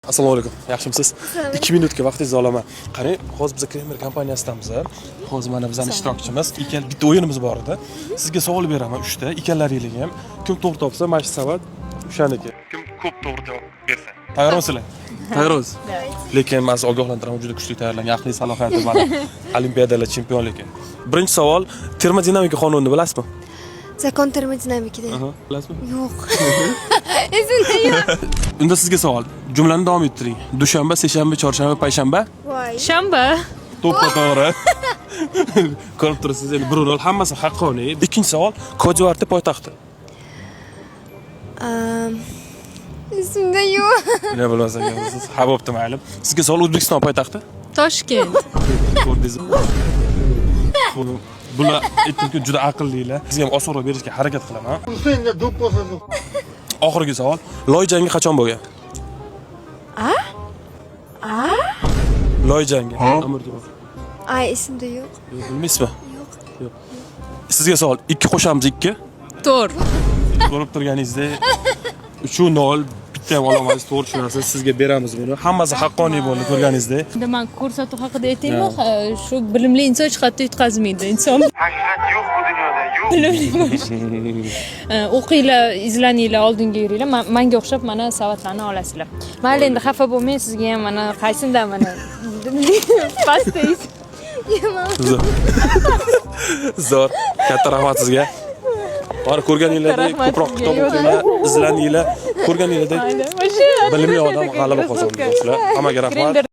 Assalomu alaykum, yaxshimisiz? 2 minutga vaqtingizni olaman. Qarang, hozir biz Kremer kompaniyasidamiz. Hozir mana bizani ishtirokchimiz. Ikkala bitta o'yinimiz bor edi. Sizga savol beraman uchta, ikkalaringlarga ham. Kim to'g'ri topsa, mana shu savat o'shaniki. Kim ko'p to'g'ri javob bersa. Tayyormisizlar? Tayyormiz. Lekin man sizni ogohlantiraman, juda kuchli tayyorlangan, aqliy salohiyati mana olimpiadalar chempionligi. Birinchi savol: termodinamika qonunini bilasizmi? Закон термодинамики. Bilasizmi? Yo'q. Esimda yo'q. Unda sizga savol. Jumlani davom ettiring. Dushanba, seshanba, chorshanba, payshanba. Voy. Shanba. To'ppa to'g'ri. Ko'rib turibsiz, endi 1-0, hammasi haqqoniy. Ikkinchi savol: Kot-d'Ivuarda poytaxti. Esimda yo'q. Ne bilmas ekansiz. Ha, bo'pti, mayli. Sizga savol: O'zbekiston poytaxti? Toshkent. Ko'rdingiz. Bular aytdimku, juda aqllilar. Sizga ham osonroq berishga harakat qilaman. Oxirgi savol: Loy jangi qachon bo'lgan? A? A? Loy jangi. Amir Temur. Ay, esimda yo'q. Yo'q, bilmaysizmi? Yo'q. Yo'q. Sizga savol: 2 qo'shamiz 2. 4. Ko'rib turganingizdek, 3-0, bitta ham ololmaysiz, to'g'ri tushunasiz. Sizga beramiz buni. Hammasi haqqoniy bo'ldi, ko'rganingizdek. Endi man ko'rsatuv haqida aytaymi? Ha, shu bilimli inson hech qayerda yutqazmaydi. Inson Haqiqat yo'q bu dunyoda, yo'q. bilimli bo'lish. O'qinglar, izlaninglar, oldinga yuringlar. Manga o'xshab mana savatlarni olasizlar. Mayli, endi xafa bo'lmang, sizga ham mana qaysindan mana pastda. Zo'r. Zo'r. Katta rahmat sizga. Mana ko'rganinglardek, Rahmat ko'proq sizga, kitob o'qinglar, izlaninglar. Ko'rganinglardek, bilimli odam g'alaba qozondi, do'stlar. Hammaga rahmat.